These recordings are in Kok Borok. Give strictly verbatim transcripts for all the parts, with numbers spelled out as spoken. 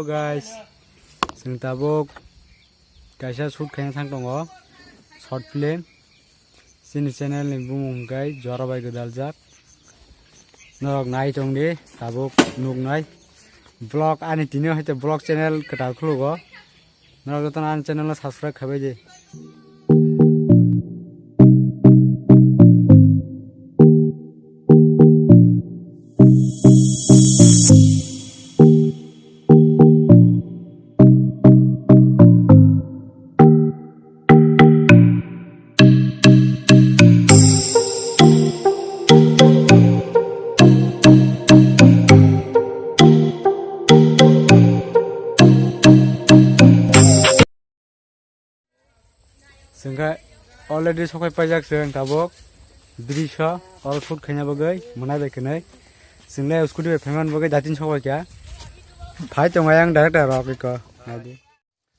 Guys, chwng tabuk kaisa shoot khaina thang tongo, short film. Chini channel ni bumung hwnkhe Jora Bai Gwdaljak. Norok nai tongdi, tabuk nuknai. Vlog ani tini hai vlog channel kwtal khulugo. Norok jotono ani channel no subscribe khaibai di. Chwngkhe already sokai paijak chwng tabuk drisho oro shoot khaina bagwi mwnai bai kwnwi. Chwngle scooty bai phaiman bagwi datin sokai kha. Phai tongo yang director rok iko. Naidi.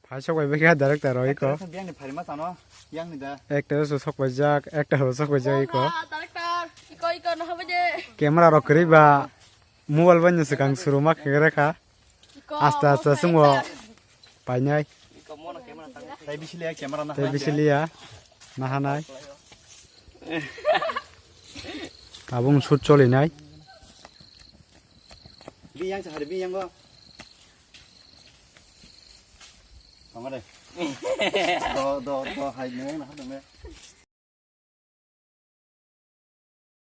Phai sokai bai kha director rok iko. Yang ni phari ma sano, yang ni da. Actor so sok paijak, actor so sok paijak iko. Director, iko, iko, no habe je. Camera rok kwrwi ba mobile bai no swkang suru ma khe kha. Asta asta swngo painai. Tei bisiliya camera na. Tei bisiliya nahanai. Tabung shoot cholinai. Biyang sahari biyang go. Tongare. Do do do hai neng na dong ne.